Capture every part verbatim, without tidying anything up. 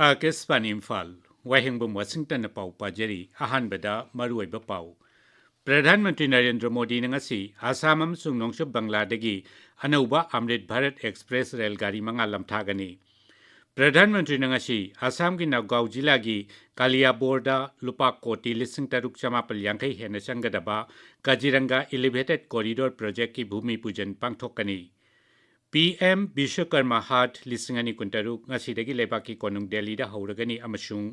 ꯑꯥꯀꯥꯁꯕꯥꯅꯤ ꯏꯝꯐꯥꯜ, ꯋꯥꯍꯦꯡꯕꯝ ꯋꯥꯁꯤꯡꯇꯟꯅ ꯄꯥꯎ ꯄꯥꯖꯔꯤ꯫ ꯑꯍꯥꯟꯕꯗ ꯃꯔꯨꯑꯣꯏꯕ ꯄꯥꯎ꯫ ꯄ꯭ꯔꯙꯥꯟ ꯃꯟꯇ꯭ꯔꯤ ꯅꯔꯦꯟꯗ꯭ꯔ ꯃꯣꯗꯤꯅ ꯉꯁꯤ ꯑꯁꯥꯝ ꯑꯃꯁꯨꯡ ꯅꯣꯡꯆꯨꯞ ꯕꯪꯒ꯭ꯂꯥꯗꯒꯤ ꯑꯅꯧꯕ ꯑꯃ꯭ꯔꯤꯠ ꯚꯥꯔꯠ ꯑꯦꯛꯁꯄ꯭ꯔꯦꯁ ꯔꯦꯜ ꯒꯥꯔꯤ ꯃꯉꯥ ꯂꯝꯊꯥꯒꯅꯤ꯫ ꯄ꯭ꯔꯙꯥꯟ ꯃꯟꯇ꯭ꯔꯤꯅ ꯉꯁꯤ ꯑꯁꯥꯝꯒꯤ ꯅꯥꯒꯥꯎ ꯖꯤꯂꯥꯒꯤ ꯀꯥꯂꯤꯌꯥꯕꯣꯔꯗ ꯂꯨꯄꯥ ꯀꯣꯇꯤ ꯂꯤꯁꯤꯡ ꯇꯔꯨꯛ ꯆꯃꯥꯄꯜ ꯌꯥꯡꯈꯩ ꯍꯦꯟꯅ ꯆꯪꯒꯗꯕ ꯀꯖꯤꯔꯪꯒꯥ ꯏꯂꯤꯚꯦꯇꯦꯗ ꯀꯣꯔꯤꯗꯣꯔ ꯄ꯭ꯔꯣꯖꯦꯛꯀꯤ ꯚꯨꯃꯤ ꯄꯨꯖꯟ ꯄꯥꯡꯊꯣꯛꯀꯅꯤ꯫ ꯄꯤ ꯑꯦꯝ ꯕꯤꯁ꯭ꯋꯀꯔꯃ ꯍꯥꯠ ꯂꯤꯁꯤꯡ ꯑꯅꯤ ꯀꯨꯟꯇꯔꯨꯛ ꯉꯁꯤꯗꯒꯤ ꯂꯩꯕꯥꯛꯀꯤ ꯀꯣꯅꯨꯡ ꯗꯦꯜꯂꯤꯗ ꯍꯧꯔꯒꯅꯤ ꯑꯃꯁꯨꯡ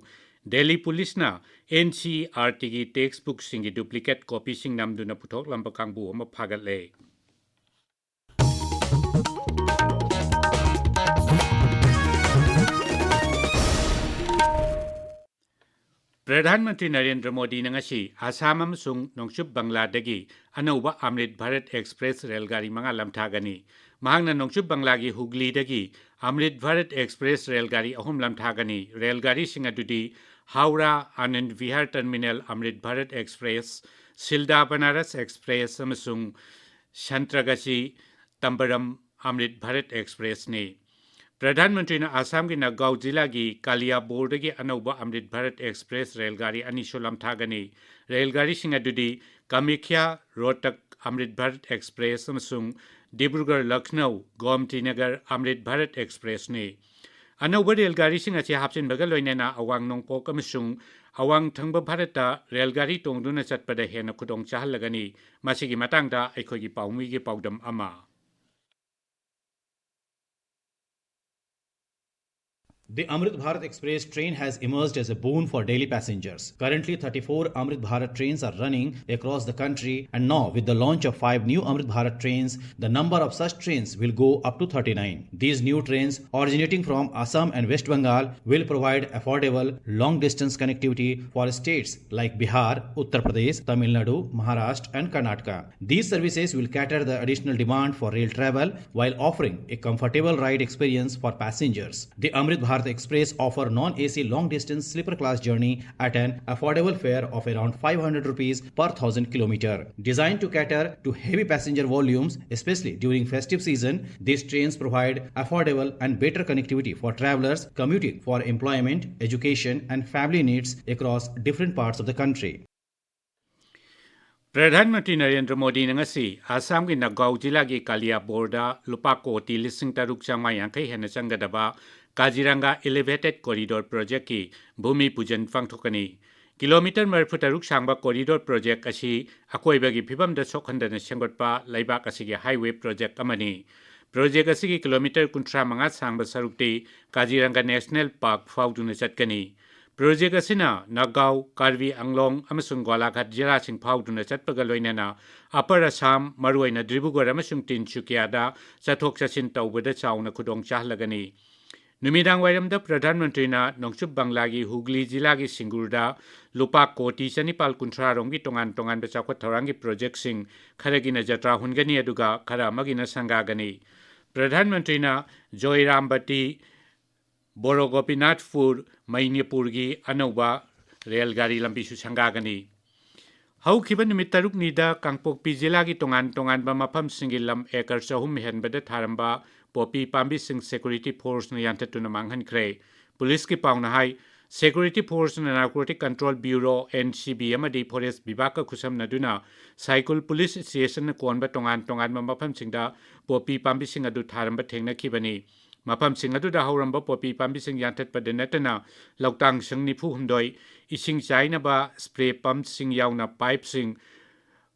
ꯗꯦꯜꯂꯤ ꯄꯨꯂꯤꯁꯅ ꯑꯦꯟ ꯁꯤ ꯏ ꯑꯥꯔ ꯇꯤꯒꯤ ꯇꯦꯛꯁ ꯕꯨꯛꯁꯤꯡꯒꯤ ꯗꯨꯄ꯭ꯂꯤꯀꯦꯠ ꯀꯣꯄꯤꯁꯤꯡ ꯅꯝꯗꯨꯅ ꯄꯨꯊꯣꯛꯂꯝꯕ ꯀꯥꯡꯕꯨ ꯑꯃ ꯐꯥꯒꯠꯂꯦ꯫ ꯄ꯭ꯔꯙꯥꯟ ꯃꯟꯇ꯭ꯔꯤ ꯅꯔꯦꯟꯗ꯭ꯔ ꯃꯣꯗꯤꯅ ꯉꯁꯤ ꯑꯁꯥꯝ ꯑꯃꯁꯨꯡ ꯅꯣꯡꯆꯨꯞ ꯕꯪꯒ꯭ꯂꯥꯗꯒꯤ ꯑꯅꯧꯕ ꯑꯃ꯭ꯔꯤꯠ ꯚꯥꯔꯠ ꯑꯦꯛꯁꯄ꯭ꯔꯦꯁ ꯔꯦꯜ ꯒꯥꯔꯤ ꯃꯉꯥ ꯂꯝꯊꯥꯒꯅꯤ꯫ ꯃꯍꯥꯛꯅ ꯅꯣꯡꯆꯨꯞ ꯕꯪꯒ꯭ꯂꯥꯒꯤ ꯍꯨꯒ꯭ꯂꯤꯗꯒꯤ ꯑꯃ꯭ꯔꯤꯠ ꯚꯥꯔꯠ ꯑꯦꯛꯁꯄ꯭ꯔꯦꯁ ꯔꯦꯜ ꯒꯥꯔꯤ ꯑꯍꯨꯝ ꯂꯝꯊꯥꯒꯅꯤ꯫ ꯔꯦꯜ ꯒꯥꯔꯤꯁꯤꯡ ꯑꯗꯨꯗꯤ Howrah Anand Vihar terminal Amrit Bharat express, Sealdah Banaras express ꯑꯃꯁꯨꯡ ꯁꯟꯇ꯭ꯔꯒꯁꯤ ꯇꯝꯕꯔꯝ ꯑꯃ꯭ꯔꯤꯠ ꯚꯥꯔꯠ ꯑꯦꯛꯁꯄ꯭ꯔꯦꯁꯅꯤ꯫ ꯄ꯭ꯔꯙꯥꯟ ꯃꯟꯇ꯭ꯔꯤꯅ ꯑꯁꯥꯝꯒꯤ ꯅꯥꯒꯥꯎ ꯖꯤꯂꯥꯒꯤ ꯀꯥꯂꯤꯌꯥꯕꯣꯔꯗꯒꯤ ꯑꯅꯧꯕ ꯑꯃ꯭ꯔꯤꯠ ꯚꯥꯔꯠ ꯑꯦꯛꯁꯄ꯭ꯔꯦꯁ ꯔꯦꯜ ꯒꯥꯔꯤ ꯑꯅꯤꯁꯨ ꯂꯝꯊꯥꯒꯅꯤ꯫ ꯔꯦꯜ ꯒꯥꯔꯤꯁꯤꯡ ꯑꯗꯨꯗꯤ ꯀꯥꯃꯦꯈ꯭ꯌꯥ ꯔꯣꯍꯇꯛ ꯑꯃ꯭ꯔꯤꯠ ꯚꯥꯔꯠ ꯑꯦꯛꯁꯄ꯭ꯔꯦꯁ ꯑꯃꯁꯨꯡ ꯗꯤꯕ꯭ꯔꯨꯒꯔ ꯂꯈꯅꯧ ꯒꯣꯝꯇꯤꯅꯒꯔ ꯑꯃ꯭ꯔꯤꯠ ꯚꯥꯔꯠ ꯑꯦꯛꯁꯄ꯭ꯔꯦꯁꯅꯤ꯫ ꯑꯅꯧꯕ ꯔꯦꯜ ꯒꯥꯔꯤꯁꯤꯡ ꯑꯁꯤ ꯍꯥꯞꯆꯤꯟꯕꯒ ꯂꯣꯏꯅꯅ ꯑꯋꯥꯡ ꯅꯣꯡꯄꯣꯛ ꯑꯃꯁꯨꯡ ꯑꯋꯥꯡ ꯊꯪꯕ ꯚꯥꯔꯠꯇ ꯔꯦꯜ ꯒꯥꯔꯤ ꯇꯣꯡꯗꯨꯅ ꯆꯠꯄꯗ ꯍꯦꯟꯅ ꯈꯨꯗꯣꯡ ꯆꯥꯍꯜꯂꯒꯅꯤ꯫ ꯃꯁꯤꯒꯤ ꯃꯇꯥꯡꯗ ꯑꯩꯈꯣꯏꯒꯤ ꯄꯥꯎꯃꯤꯒꯤ ꯄꯥꯎꯗꯝ ꯑꯃ꯫ The Amrit Bharat Express train has emerged as a boon for daily passengers. Currently, thirty-four Amrit Bharat trains are running across the country, and now, with the launch of five new Amrit Bharat trains, the number of such trains will go up to thirty-nine. These new trains, originating from Assam and West Bengal, will provide affordable, long distance connectivity for states like Bihar, Uttar Pradesh, Tamil Nadu, Maharashtra, and Karnataka. These services will cater the additional demand for rail travel while offering a comfortable ride experience for passengers. The Amrit Bharat Express offer non-A C long-distance sleeper class journey at an affordable fare of around five hundred rupees per thousand kilometer. Designed to cater to heavy passenger volumes, especially during festive season, these trains provide affordable and better connectivity for travelers commuting for employment, education, and family needs across different parts of the country. Pradhan Mantri Narendra ꯃꯣꯗꯤꯅ ꯉꯁꯤ ꯑꯁꯥꯝꯒꯤ ꯅꯒꯥꯎ ꯖꯤꯂꯥꯒꯤ ꯀꯥꯂꯤꯌꯥꯕꯣꯔꯗ ꯂꯨꯄꯥ ꯀꯣꯇꯤ ꯂꯤꯁꯤꯡ ꯇꯔꯨꯛ ꯆꯥꯝꯃꯉꯥ ꯌꯥꯡꯈꯩ ꯍꯦꯟꯅ ꯆꯪꯒꯗꯕ ꯀꯥꯖꯤꯔꯪꯒꯥ Elevated Corridor Projectꯀꯤ ꯚꯨꯃꯤ ꯄꯨꯖꯟ ꯄꯥꯡꯊꯣꯛꯀꯅꯤ꯫ ꯀꯤꯂꯣꯃꯤꯇꯔ ꯃꯔꯤꯐꯨ ꯇꯔꯨꯛ ꯁꯥꯡꯕ corridor project ꯑꯁꯤ ꯑꯀꯣꯏꯕꯒꯤ ꯐꯤꯕꯝꯗ ꯁꯣꯛꯍꯟꯗꯅ ꯁꯦꯝꯒꯠꯄ ꯂꯩꯕꯥꯛ ꯑꯁꯤꯒꯤ highway project ꯑꯃꯅꯤ꯫ Project ꯑꯁꯤꯒꯤ ꯀꯤꯂꯣꯃꯤꯇꯔ ꯀꯨꯟꯊ꯭ꯔꯥ ꯃꯉꯥ ꯁꯥꯡꯕ ꯁꯔꯨꯛꯇꯤ ꯀꯥꯖꯤꯔꯪꯒꯥ National Park ꯐꯥꯎꯗꯨꯅ ꯆꯠꯀꯅꯤ꯫ Project ꯑꯁꯤꯅ ꯅꯥꯒꯥꯎ, ꯀꯥꯔꯕꯤ ꯑꯪꯂꯣꯡ ꯑꯃꯁꯨꯡ ꯒꯣꯂꯥꯘꯥꯠ ꯖꯤꯂꯥꯁꯤꯡ ꯐꯥꯎꯗꯨꯅ ꯆꯠꯄꯒ ꯂꯣꯏꯅꯅ Upper Assam, ꯃꯔꯨꯑꯣꯏꯅ ꯗꯤꯕ꯭ꯔꯨꯒꯔ ꯑꯃꯁꯨꯡ ꯇꯤꯟꯁꯨꯀꯤꯌꯥꯗ ꯆꯠꯊꯣꯛ ꯆꯠꯁꯤꯟ ꯇꯧꯕꯗ ꯆꯥꯎꯅ ꯈꯨꯗꯣꯡ ꯆꯥꯍꯜꯂꯒꯅꯤ꯫ ꯅꯨꯃꯤꯗꯥꯡ ꯋꯥꯏꯔꯝꯗ ꯄ꯭ꯔꯙꯥꯟ ꯃꯟꯇ꯭ꯔꯤꯅ ꯅꯣꯡꯆꯨꯞ ꯕꯪꯂꯥꯒꯤ ꯍꯨꯒ꯭ꯂꯤ ꯖꯤꯂꯥꯒꯤ ꯁꯤꯡꯒꯨꯔꯗ ꯂꯨꯄꯥ ꯀꯣꯇꯤ ꯆꯅꯤꯄꯥꯜ ꯀꯨꯟꯊ꯭ꯔꯥ ꯔꯣꯝꯒꯤ ꯇꯣꯉꯥꯟ ꯇꯣꯉꯥꯟꯕ ꯆꯥꯎꯈꯠ ꯊꯧꯔꯥꯡꯒꯤ projectꯁꯤꯡ ꯈꯔꯒꯤꯅ ꯖꯇ꯭ꯔꯥ ꯍꯨꯟꯒꯅꯤ, ꯑꯗꯨꯒ ꯈꯔ ꯑꯃꯒꯤꯅ ꯁꯪꯒꯥꯒꯅꯤ꯫ ꯄ꯭ꯔꯙꯥꯟ ꯃꯟꯇ꯭ꯔꯤꯅ ꯖꯣꯏꯔꯥꯝꯕꯇꯤ ꯕꯣꯔꯣꯒꯣꯄꯤꯅꯥꯊꯄꯨꯔ ꯃꯩꯅꯤꯄꯨꯔꯒꯤ ꯑꯅꯧꯕ ꯔꯦꯜ ꯒꯥꯔꯤ ꯂꯝꯕꯤꯁꯨ ꯁꯪꯒꯥꯒꯅꯤ꯫ ꯍꯧꯈꯤꯕ ꯅꯨꯃꯤꯠ ꯇꯔꯨꯛꯅꯤꯗ ꯀꯥꯡꯄꯣꯛꯄꯤ ꯖꯤꯂꯥꯒꯤ ꯇꯣꯉꯥꯟ ꯇꯣꯉꯥꯟꯕ ꯃꯐꯝꯁꯤꯡꯒꯤ ꯂꯝ acre ꯆꯍꯨꯝ ꯍꯦꯟꯕꯗ ꯊꯥꯔꯝꯕ ꯄꯣꯄꯤ ꯄꯥꯝꯕꯤꯁꯤꯡ security forceꯅ ꯌꯥꯟꯊꯠꯇꯨꯅ ꯃꯥꯡꯍꯟꯈ꯭ꯔꯦ꯫ ꯄꯨꯂꯤꯁꯀꯤ ꯄꯥꯎꯅ ꯍꯥꯏ, security forceꯅ Narcotic Control Bureau, N C B, ꯑꯃꯗꯤ Forest ꯕꯤꯚꯥꯒꯀ ꯈꯨꯠꯁꯝꯅꯗꯨꯅ ꯁꯥꯏꯀꯨꯜ police stationꯅ ꯀꯣꯟꯕ ꯇꯣꯉꯥꯟ ꯇꯣꯉꯥꯟꯕ ꯃꯐꯝꯁꯤꯡꯗ ꯄꯣꯄꯤ ꯄꯥꯝꯕꯤꯁꯤꯡ ꯑꯗꯨ ꯊꯥꯔꯝꯕ ꯊꯦꯡꯅꯈꯤꯕꯅꯤ꯫ ꯃꯐꯝꯁꯤꯡ ꯑꯗꯨꯗ ꯍꯧꯔꯝꯕ ꯄꯣꯄꯤ ꯄꯥꯝꯕꯤꯁꯤꯡ ꯌꯥꯟꯊꯠꯄꯗ ꯅꯠꯇꯅ ꯂꯧꯇꯥꯡ ꯁꯪ ꯅꯤꯐꯨ ꯍꯨꯝꯗꯣꯏ, ꯏꯁꯤꯡ ꯆꯥꯏꯅꯕ spray pumpꯁꯤꯡ ꯌꯥꯎꯅ pipeꯁꯤꯡ,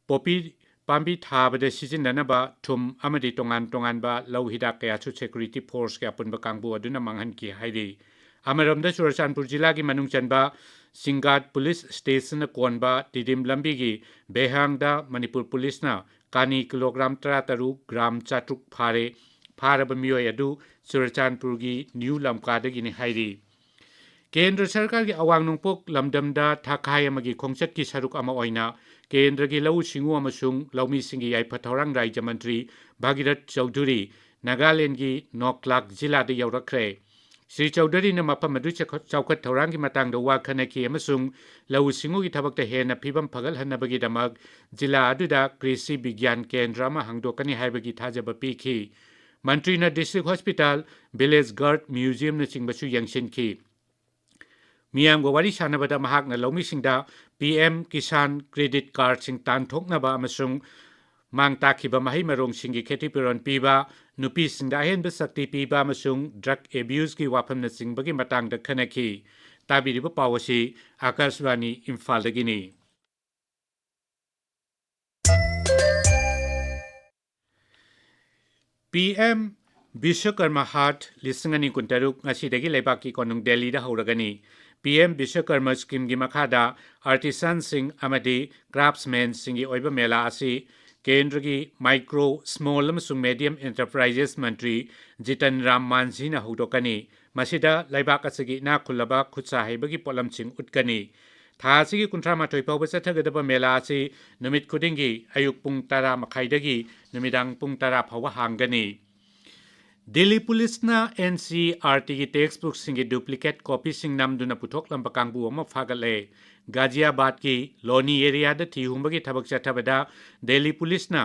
ꯄꯣꯄꯤ ꯄꯥꯝꯕꯤ ꯊꯥꯕꯗ ꯁꯤꯖꯤꯟꯅꯅꯕ ꯊꯨꯝ ꯑꯃꯗꯤ ꯇꯣꯉꯥꯟ ꯇꯣꯉꯥꯟꯕ ꯂꯧ ꯍꯤꯗꯥꯛ ꯀꯌꯥꯁꯨ security forceꯀꯤ ꯑꯄꯨꯟꯕ ꯀꯥꯡꯕꯨ ꯑꯗꯨꯅ ꯃꯥꯡꯍꯟꯈꯤ ꯍꯥꯏꯔꯤ꯫ ꯑꯃꯔꯣꯝꯗ ꯆꯨꯔꯆꯥꯟꯄꯨꯔ ꯖꯤꯂꯥꯒꯤ ꯃꯅꯨꯡ ꯆꯟꯕ ꯁꯤꯡꯒꯥꯠ police stationꯅ ꯀꯣꯟꯕ ꯇꯤꯗꯤꯝ ꯂꯝꯕꯤꯒꯤ ꯕꯦꯍꯥꯡꯗ ꯃꯅꯤꯄꯨꯔ ꯄꯨꯂꯤꯁꯅ ꯀꯥꯅꯤ kilogram ꯇꯔꯥꯇꯔꯨꯛ, gram ꯆꯥꯇ꯭ꯔꯨꯛ ꯐꯥꯔꯦ꯫ ꯐꯥꯔꯕ ꯃꯤꯑꯣꯏ ꯑꯗꯨ ꯆꯨꯔꯆꯥꯟꯄꯨꯔꯒꯤ ꯅ꯭ꯌꯨ ꯂꯝꯀꯥꯗꯒꯤꯅꯤ ꯍꯥꯏꯔꯤ꯫ ꯀꯦꯟꯗ꯭ꯔ ꯁꯔꯀꯥꯔꯒꯤ ꯑꯋꯥꯡ ꯅꯣꯡꯄꯣꯛ ꯂꯝꯗꯝꯗ ꯊꯥꯈꯥꯏ ꯑꯃꯒꯤ ꯈꯣꯡꯆꯠꯀꯤ ꯁꯔꯨꯛ ꯑꯃ ꯑꯣꯏꯅ ꯀꯦꯟꯗ꯭ꯔꯒꯤ ꯂꯧꯎ ꯁꯤꯡꯎ ꯑꯃꯁꯨꯡ ꯂꯧꯃꯤꯁꯤꯡꯒꯤ ꯌꯥꯏꯐ ꯊꯧꯔꯥꯡ ꯔꯥꯖ꯭ꯌ ꯃꯟꯇ꯭ꯔꯤ ꯚꯥꯒꯤꯔꯊ ꯆꯧꯙꯨꯔꯤ ꯅꯥꯒꯥꯂꯦꯟꯗꯒꯤ ꯅꯣꯛꯂꯥꯛ ꯖꯤꯂꯥꯗ ꯌꯧꯔꯛꯈ꯭ꯔꯦ꯫ ꯁ꯭ꯔꯤ ꯆꯧꯙꯔꯤꯅ ꯃꯐꯝ ꯑꯗꯨ ꯆꯥꯎꯈꯠ ꯊꯧꯔꯥꯡꯒꯤ ꯃꯇꯥꯡꯗ ꯋꯥ ꯈꯟꯅꯈꯤ ꯑꯃꯁꯨꯡ ꯂꯧꯎ ꯁꯤꯡꯎꯒꯤ ꯊꯕꯛꯇ ꯍꯦꯟꯅ ꯐꯤꯕꯝ ꯐꯒꯠꯍꯟꯅꯕꯒꯤꯗꯃꯛ ꯖꯤꯂꯥ ꯑꯗꯨꯗ ꯀ꯭ꯔꯤꯁꯤ ꯕꯤꯒ꯭ꯌꯥꯟ ꯀꯦꯟꯗ꯭ꯔ ꯑꯃ ꯍꯥꯡꯗꯣꯛꯀꯅꯤ ꯍꯥꯏꯕꯒꯤ ꯊꯥꯖꯕ ꯄꯤꯈꯤ꯫ ꯃꯟꯇ꯭ꯔꯤꯅ district hospital, village guard museumꯅꯆꯤꯡꯕꯁꯨ ꯌꯦꯡꯁꯤꯟꯈꯤ꯫ ꯃꯤꯌꯥꯝꯒ ꯋꯥꯔꯤ ꯁꯥꯟꯅꯕꯗ ꯃꯍꯥꯛꯅ ꯂꯧꯃꯤꯁꯤꯡꯗ ꯄꯤ ꯑꯦꯝ ꯀꯤꯁꯥꯟ credit cardꯁꯤꯡ ꯇꯥꯟꯊꯣꯛꯅꯕ ꯑꯃꯁꯨꯡ ꯃꯥꯡ ꯇꯥꯛꯈꯤꯕ ꯃꯍꯩ ꯃꯔꯣꯡꯁꯤꯡꯒꯤ ꯈꯦꯇꯤꯄꯨꯔꯣꯟ ꯄꯤꯕ, ꯅꯨꯄꯤꯁꯤꯡꯗ ꯑꯍꯦꯟꯕ ꯁꯛꯇꯤ ꯄꯤꯕ ꯑꯃꯁꯨꯡ drug abuseꯀꯤ ꯋꯥꯐꯝꯅꯆꯤꯡꯕꯒꯤ ꯃꯇꯥꯡꯗ ꯈꯟꯅꯈꯤ꯫ ꯇꯥꯕꯤꯔꯤꯕ ꯄꯥꯎ ꯑꯁꯤ ꯑꯥꯀꯥꯁꯕꯥꯅꯤ ꯏꯝꯐꯥꯜꯗꯒꯤꯅꯤ꯫ ꯄꯤ ꯑꯦꯝ ꯕꯤꯁ꯭ꯋꯀꯔꯃ ꯍꯥꯠ ꯂꯤꯁꯤꯡ ꯑꯅꯤ ꯀꯨꯟꯇꯔꯨꯛ ꯉꯁꯤꯗꯒꯤ ꯂꯩꯕꯥꯛꯀꯤ ꯀꯣꯅꯨꯡ ꯗꯦꯜꯂꯤꯗ ꯍꯧꯔꯒꯅꯤ꯫ ꯄꯤ ꯑꯦꯝ ꯕꯤꯁ꯭ꯋꯀꯔꯃ schemeꯒꯤ ꯃꯈꯥꯗ artisanꯁꯤꯡ ꯑꯃꯗꯤ craftsmanꯁꯤꯡꯒꯤ ꯑꯣꯏꯕ ꯃꯦꯂꯥ ꯑꯁꯤ ꯀꯦꯟꯗ꯭ꯔꯒꯤ micro, small ꯑꯃꯁꯨꯡ medium enterprises ꯃꯟꯇ꯭ꯔꯤ ꯖꯤꯇꯟ ꯔꯥꯝ ꯃꯥꯟꯖꯤꯅ ꯍꯧꯗꯣꯛꯀꯅꯤ꯫ ꯃꯁꯤꯗ ꯂꯩꯕꯥꯛ ꯑꯁꯤꯒꯤ ꯏꯅꯥꯛ ꯈꯨꯜꯂꯕ ꯈꯨꯠꯁꯥ ꯍꯩꯕꯒꯤ ꯄꯣꯠꯂꯝꯁꯤꯡ ꯎꯠꯀꯅꯤ꯫ ꯊꯥ ꯑꯁꯤꯒꯤ ꯀꯨꯟꯊ꯭ꯔꯥ ꯃꯥꯊꯣꯏ ꯐꯥꯎꯕ ꯆꯠꯊꯒꯗꯕ ꯃꯦꯂꯥ ꯑꯁꯤ ꯅꯨꯃꯤꯠ ꯈꯨꯗꯤꯡꯒꯤ ꯑꯌꯨꯛ ꯄꯨꯡ ꯇꯔꯥ ꯃꯈꯥꯏꯗꯒꯤ ꯅꯨꯃꯤꯗꯥꯡ ꯄꯨꯡ ꯇꯔꯥ ꯐꯥꯎꯕ ꯍꯥꯡꯒꯅꯤ꯫ ꯗꯤꯜꯂꯤ ꯄꯨꯂꯤꯁꯅ NCERTꯒꯤ textbookꯁꯤꯡꯒꯤ duplicate copyꯁꯤꯡ ꯅꯝꯗꯨꯅ ꯄꯨꯊꯣꯛꯂꯝꯕ ꯀꯥꯡꯕꯨ ꯑꯃ ꯐꯥꯒꯠꯂꯦ꯫ ꯒꯥꯖꯤꯌꯥꯕꯥꯗꯀꯤ ꯂꯣꯅꯤ areaꯗ ꯊꯤ ꯍꯨꯝꯕꯒꯤ ꯊꯕꯛ ꯆꯠꯊꯕꯗ ꯗꯤꯜꯂꯤ ꯄꯨꯂꯤꯁꯅ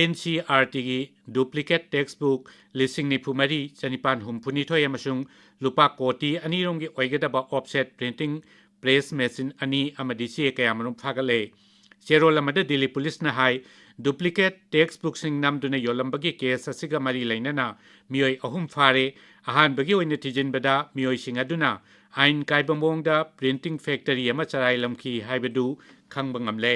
NCERTꯒꯤ duplicate textbook ꯂꯤꯁꯤꯡ ꯅꯤꯐꯨ ꯃꯔꯤ ꯆꯅꯤꯄꯥꯟ ꯍꯨꯝꯐꯨ ꯅꯤꯊꯣꯏ ꯑꯃꯁꯨꯡ ꯂꯨꯄꯥ ꯀꯣꯇꯤ ꯑꯅꯤꯔꯣꯝꯒꯤ ꯑꯣꯏꯒꯗꯕ offset printing press machine ꯑꯅꯤ ꯑꯃꯗꯤ ꯆꯦ ꯀꯌꯥꯃꯔꯨꯝ ꯐꯥꯒꯠꯂꯦ꯫ ꯆꯦꯔꯣꯜ ꯑꯃꯗ ꯗꯤꯜꯂꯤ ꯄꯨꯂꯤꯁꯅ ꯍꯥꯏ, duplicate textbookꯁꯤꯡ ꯅꯝꯗꯨꯅ ꯌꯣꯜꯂꯝꯕꯒꯤ case ꯑꯁꯤꯒ ꯃꯔꯤ ꯂꯩꯅꯅ ꯃꯤꯑꯣꯏ ꯑꯍꯨꯝ ꯐꯥꯔꯦ꯫ ꯑꯍꯥꯟꯕꯒꯤ ꯑꯣꯏꯅ ꯊꯤꯖꯤꯟꯕꯗ ꯃꯤꯑꯣꯏꯁꯤꯡ ꯑꯗꯨꯅ ꯑꯥꯏꯟ ꯀꯥꯏꯕ ꯃꯑꯣꯡꯗ printing factory ꯑꯃ ꯆꯔꯥꯏꯂꯝꯈꯤ ꯍꯥꯏꯕꯗꯨ ꯈꯪꯕ ꯉꯝꯂꯦ꯫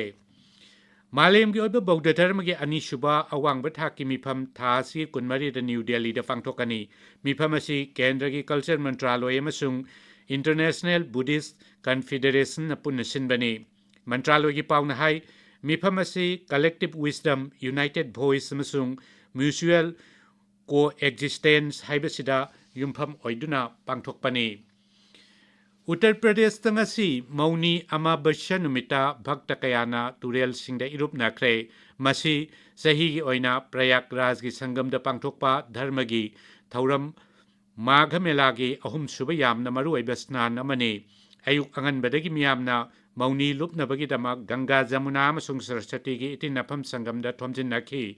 ꯃꯥꯂꯦꯝꯒꯤ ꯑꯣꯏꯕ ꯕꯧꯗ꯭ꯙ ꯙꯔꯃꯒꯤ ꯑꯅꯤꯁꯨꯕ ꯑꯋꯥꯡꯕ ꯊꯥꯛꯀꯤ ꯃꯤꯐꯝ ꯊꯥ ꯑꯁꯤ ꯀꯨꯟꯃꯔꯤꯗ ꯅ꯭ꯌꯨ ꯗꯦꯜꯂꯤꯗ ꯄꯥꯡꯊꯣꯛꯀꯅꯤ꯫ ꯃꯤꯐꯝ ꯑꯁꯤ ꯀꯦꯟꯗ꯭ꯔꯒꯤ Culture ꯃꯟꯇ꯭ꯔꯥꯂꯣꯏ ꯑꯃꯁꯨꯡ International Buddhist Confederationꯅ ꯄꯨꯟꯅ ꯁꯤꯟꯕꯅꯤ꯫ ꯃꯟꯇ꯭ꯔꯥꯂꯣꯏꯒꯤ ꯄꯥꯎꯅ ꯍꯥꯏ, ꯃꯤꯐꯝ ꯑꯁꯤ Collective Wisdom, United Voice ꯑꯃꯁꯨꯡ Mutual Coexistence ꯍꯥꯏꯕꯁꯤꯗ ꯌꯨꯝꯐꯝ ꯑꯣꯏꯗꯨꯅ ꯄꯥꯡꯊꯣꯛꯄꯅꯤ꯫ ꯎꯠꯇꯔ ꯄ꯭ꯔꯗꯦꯁꯇ ꯉꯁꯤ ꯃꯧꯅꯤ ꯑꯃꯥꯕꯁ꯭ꯌꯥ ꯅꯨꯃꯤꯠꯇ ꯚꯛꯇ ꯀꯌꯥꯅ ꯇꯨꯔꯦꯜꯁꯤꯡꯗ ꯏꯔꯨꯞꯅꯈ꯭ꯔꯦ꯫ ꯃꯁꯤ ꯆꯍꯤꯒꯤ ꯑꯣꯏꯅ ꯄ꯭ꯔꯌꯥꯒꯔꯥꯖꯒꯤ ꯁꯪꯒꯝꯗ ꯄꯥꯡꯊꯣꯛꯄ ꯙꯔꯃꯒꯤ ꯊꯧꯔꯝ ꯃꯥꯘ ꯃꯦꯂꯥꯒꯤ ꯑꯍꯨꯝꯁꯨꯕ ꯌꯥꯝꯅ ꯃꯔꯨꯑꯣꯏꯕ ꯁ꯭ꯅꯥꯟ ꯑꯃꯅꯤ꯫ ꯑꯌꯨꯛ ꯑꯉꯟꯕꯗꯒꯤ ꯃꯤꯌꯥꯝꯅ ꯃꯧꯅꯤ ꯂꯨꯞꯅꯕꯒꯤꯗꯃꯛ ꯒꯪꯒꯥ, ꯖꯃꯨꯅꯥ ꯑꯃꯁꯨꯡ ꯁꯔꯁꯇꯤꯒꯤ ꯏꯇꯤꯟꯅꯐꯝ ꯁꯪꯒꯝꯗ ꯊꯣꯝꯖꯤꯟꯅꯈꯤ꯫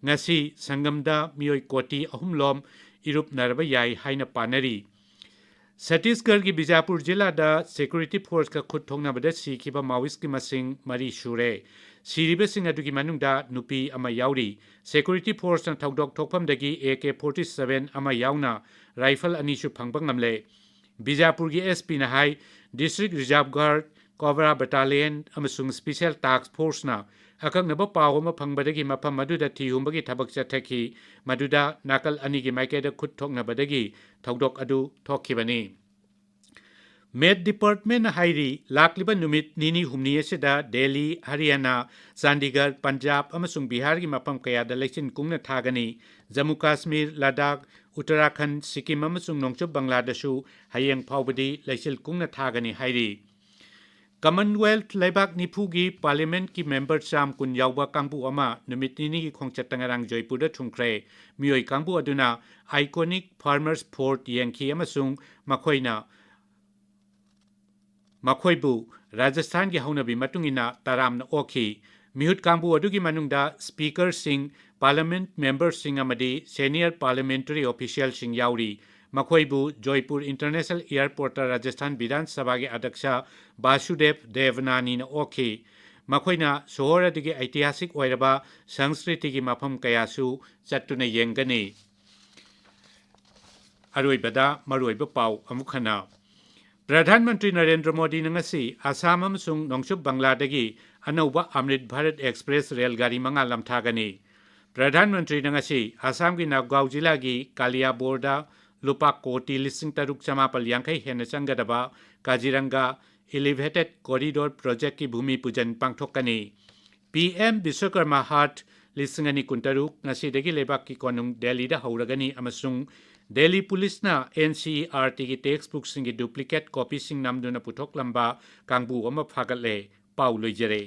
ꯉꯁꯤ ꯁꯪꯒꯝꯗ ꯃꯤꯑꯣꯏ ꯀꯣꯇꯤ ꯑꯍꯨꯝ ꯂꯣꯝ ꯏꯔꯨꯞꯅꯔꯕ ꯌꯥꯏ ꯍꯥꯏꯅ ꯄꯥꯅꯔꯤ꯫ ꯁꯠꯇꯤꯁꯒꯔꯒꯤ ꯕꯤꯖꯥꯄꯨꯔ ꯖꯤꯂꯥꯗ ꯁꯦꯀ꯭ꯌꯨꯔꯤꯇꯤ ꯐꯣꯔꯁꯀ ꯈꯨꯠ ꯊꯣꯛꯅꯕꯗ ꯁꯤꯈꯤꯕ ꯃꯥꯋꯤꯁꯀꯤ ꯃꯁꯤꯡ ꯃꯔꯤ ꯁꯨꯔꯦ꯫ ꯁꯤꯔꯤꯕꯁꯤꯡ ꯑꯗꯨꯒꯤ ꯃꯅꯨꯡꯗ ꯅꯨꯄꯤ ꯑꯃ ꯌꯥꯎꯔꯤ꯫ ꯁꯦꯀ꯭ꯌꯨꯔꯤꯇꯤ ꯐꯣꯔꯁꯅ ꯊꯧꯗꯣꯛ ꯊꯣꯛꯐꯝꯗꯒꯤ ꯑꯦ ꯀꯦ ꯐꯣꯔꯇꯤ ꯁꯚꯦꯟ ꯑꯃ ꯌꯥꯎꯅ ꯔꯥꯏꯐꯜ ꯑꯅꯤꯁꯨ ꯐꯪꯕ ꯉꯝꯂꯦ꯫ ꯕꯤꯖꯥꯄꯨꯔꯒꯤ ꯑꯦꯁ ꯄꯤꯅ ꯍꯥꯏ, ꯗꯤꯁꯇ꯭ꯔꯤꯛ ꯔꯤꯖꯥꯔꯚ ꯒꯥꯔꯗ, ꯀꯣꯕ꯭ꯔꯥ ꯕꯦꯇꯥꯂꯤꯌꯟ ꯑꯃꯁꯨꯡ ꯁ꯭ꯄꯤꯁꯦꯜ ꯇꯥꯁꯛ ꯐꯣꯔꯁꯅ ꯑꯀꯛꯅꯕ ꯄꯥꯎ ꯑꯃ ꯐꯪꯕꯗꯒꯤ ꯃꯐꯝ ꯑꯗꯨꯗ ꯊꯤꯍꯨꯝꯕꯒꯤ ꯊꯕꯛ ꯆꯠꯊꯈꯤ, ꯃꯗꯨꯗ ꯅꯥꯀꯜ ꯑꯅꯤꯒꯤ ꯃꯥꯏꯀꯩꯗ ꯈꯨꯠ ꯊꯣꯛꯅꯕꯗꯒꯤ ꯊꯧꯗꯣꯛ ꯑꯗꯨ ꯊꯣꯛꯈꯤꯕꯅꯤ꯫ ꯃꯦꯠ ꯗꯤꯄꯥꯔꯠꯃꯦꯟꯅ ꯍꯥꯏꯔꯤ, ꯂꯥꯛꯂꯤꯕ ꯅꯨꯃꯤꯠ ꯅꯤꯅꯤ ꯍꯨꯝꯅꯤ ꯑꯁꯤꯗ ꯗꯦꯜꯂꯤ, ꯍꯔꯤꯌꯥꯅꯥ, ꯆꯥꯟꯗꯤꯒꯔ, ꯄꯟꯖꯥꯕ ꯑꯃꯁꯨꯡ ꯕꯤꯍꯥꯔꯒꯤ ꯃꯐꯝ ꯀꯌꯥꯗ ꯂꯩꯆꯤꯟ ꯀꯨꯡꯅ ꯊꯥꯒꯅꯤ꯫ ꯖꯝꯃꯨ ꯀꯥꯁꯃꯤꯔ, ꯂꯗꯥꯈ, ꯎꯠꯇꯔꯥꯈꯟꯗ, ꯁꯤꯛꯀꯤꯝ ꯑꯃꯁꯨꯡ ꯅꯣꯡꯆꯨꯞ ꯕꯪꯒ꯭ꯂꯥꯗꯁꯨ ꯍꯌꯦꯡ ꯐꯥꯎꯕꯗꯤ ꯂꯩꯆꯤꯜ ꯀꯨꯡꯅ ꯊꯥꯒꯅꯤ ꯍꯥꯏꯔꯤ꯫ ꯀꯃꯟꯋꯦꯜꯊ ꯂꯩꯕꯥꯛ ꯅꯤꯐꯨꯒꯤ ꯄꯥꯔꯂꯤꯌꯥꯃꯦꯟꯠꯀꯤ ꯃꯦꯝꯕꯔ ꯆꯥꯝ ꯀꯨꯟ ꯌꯥꯎꯕ ꯀꯥꯡꯕꯨ ꯑꯃ ꯅꯨꯃꯤꯠ ꯅꯤꯅꯤꯒꯤ ꯈꯣꯡꯆꯠꯇ ꯉꯔꯥꯡ ꯖꯣꯏꯄꯨꯔꯗ ꯊꯨꯡꯈ꯭ꯔꯦ꯫ ꯃꯤꯑꯣꯏ ꯀꯥꯡꯕꯨ ꯑꯗꯨꯅ ꯑꯥꯏꯀꯣꯅꯤꯛ ꯐꯥꯔꯃꯔꯁ ꯐꯣꯔꯠ ꯌꯦꯡꯈꯤ ꯑꯃꯁꯨꯡ ꯃꯈꯣꯏꯅ ꯃꯈꯣꯏꯕꯨ ꯔꯥꯖꯁꯊꯥꯟꯒꯤ ꯍꯧꯅꯕꯤ ꯃꯇꯨꯡ ꯏꯟꯅ ꯇꯔꯥꯝꯅ ꯑꯣꯛꯈꯤ꯫ ꯃꯤꯍꯨꯠ ꯀꯥꯡꯕꯨ ꯑꯗꯨꯒꯤ ꯃꯅꯨꯡꯗ ꯁ꯭ꯄꯤꯀꯔꯁꯤꯡ, ꯄꯥꯔꯂꯤꯌꯥꯃꯦꯟꯠ ꯃꯦꯝꯕꯔꯁꯤꯡ ꯑꯃꯗꯤ ꯁꯦꯅꯤꯌꯔ ꯄꯥꯔꯂꯤꯌꯥꯃꯦꯟꯇꯔꯤ ꯑꯣꯐꯤꯁꯤꯌꯦꯜꯁꯤꯡ ꯌꯥꯎꯔꯤ꯫ ꯃꯈꯣꯏꯕꯨ ꯖꯣꯏꯄꯨꯔ ꯏꯟꯇꯔꯅꯦꯁꯅꯦꯜ ꯑꯦꯌꯔꯄꯣꯔꯠꯇ ꯔꯥꯖꯁꯊꯥꯟ ꯕꯤꯙꯥꯟ ꯁꯚꯥꯒꯤ ꯑꯗ꯭ꯌꯛꯁ ꯕꯥꯁꯨꯗꯦꯕ ꯗꯦꯕꯅꯥꯅꯤꯅ ꯑꯣꯛꯈꯤ꯫ ꯃꯈꯣꯏꯅ ꯁꯣꯍꯣꯔ ꯑꯗꯨꯒꯤ ꯑꯩꯇꯤꯍꯥꯁꯤꯛ ꯑꯣꯏꯔꯕ ꯁꯪꯁꯀ꯭ꯔꯤꯇꯤꯒꯤ ꯃꯐꯝ ꯀꯌꯥꯁꯨ ꯆꯠꯇꯨꯅ ꯌꯦꯡꯒꯅꯤ꯫ ꯑꯔꯣꯏꯕꯗ ꯃꯔꯨꯑꯣꯏꯕ ꯄꯥꯎ ꯑꯃꯨꯛ ꯍꯟꯅ꯫ ꯄ꯭ꯔꯙꯥꯟ ꯃꯟꯇ꯭ꯔꯤ ꯅꯔꯦꯟꯗ꯭ꯔ ꯃꯣꯗꯤꯅ ꯉꯁꯤ ꯑꯁꯥꯝ ꯑꯃꯁꯨꯡ ꯅꯣꯡꯆꯨꯞ ꯕꯪꯒ꯭ꯂꯥꯗꯒꯤ ꯑꯅꯧꯕ ꯑꯃ꯭ꯔꯤꯠ ꯚꯥꯔꯠ ꯑꯦꯛꯁꯄ꯭ꯔꯦꯁ ꯔꯦꯜ ꯒꯥꯔꯤ ꯃꯉꯥ ꯂꯝꯊꯥꯒꯅꯤ꯫ ꯄ꯭ꯔꯙꯥꯟ ꯃꯟꯇ꯭ꯔꯤꯅ ꯉꯁꯤ ꯑꯁꯥꯝꯒꯤ ꯅꯥꯒꯥꯎ ꯖꯤꯂꯥꯒꯤ ꯀꯥꯂꯤꯌꯥꯕꯣꯔꯗ ꯂꯨꯄꯥ ꯀꯣꯇꯤ ꯂꯤꯁꯤꯡ ꯇꯔꯨꯛ ꯆꯃꯥꯄꯜ ꯌꯥꯡꯈꯩ ꯍꯦꯟꯅ ꯆꯪꯒꯗꯕ ꯀꯥꯖꯤꯔꯪꯒꯥ ꯏꯂꯤꯚꯦꯇꯦꯗ ꯀꯣꯔꯤꯗꯣꯔ ꯄ꯭ꯔꯣꯖꯦꯛꯀꯤ ꯚꯨꯃꯤ ꯄꯨꯖꯟ ꯄꯥꯡꯊꯣꯛꯀꯅꯤ꯫ ꯄꯤ ꯑꯦꯝ ꯕꯤꯁ꯭ꯋꯀꯔꯃ ꯍꯥꯠ ꯂꯤꯁꯤꯡ ꯑꯅꯤ ꯀꯨꯟꯇꯔꯨꯛ ꯉꯁꯤꯗꯒꯤ ꯂꯩꯕꯥꯛꯀꯤ ꯀꯣꯅꯨꯡ ꯗꯦꯜꯂꯤꯗ ꯍꯧꯔꯒꯅꯤ ꯑꯃꯁꯨꯡ ꯗꯦꯜꯂꯤ ꯄꯨꯂꯤꯁꯅ ꯑꯦꯟ ꯁꯤ ꯏ ꯑꯥꯔ ꯇꯤꯒꯤ ꯇꯦꯛꯁ ꯕꯨꯛꯁꯤꯡꯒꯤ ꯗꯨꯄ꯭ꯂꯤꯀꯦꯠ ꯀꯣꯄꯤꯁꯤꯡ ꯅꯝꯗꯨꯅ ꯄꯨꯊꯣꯛꯂꯝꯕ ꯀꯥꯡꯕꯨ ꯑꯃ ꯐꯥꯒꯠꯂꯦ꯫ ꯄꯥꯎ ꯂꯣꯏꯖꯔꯦ꯫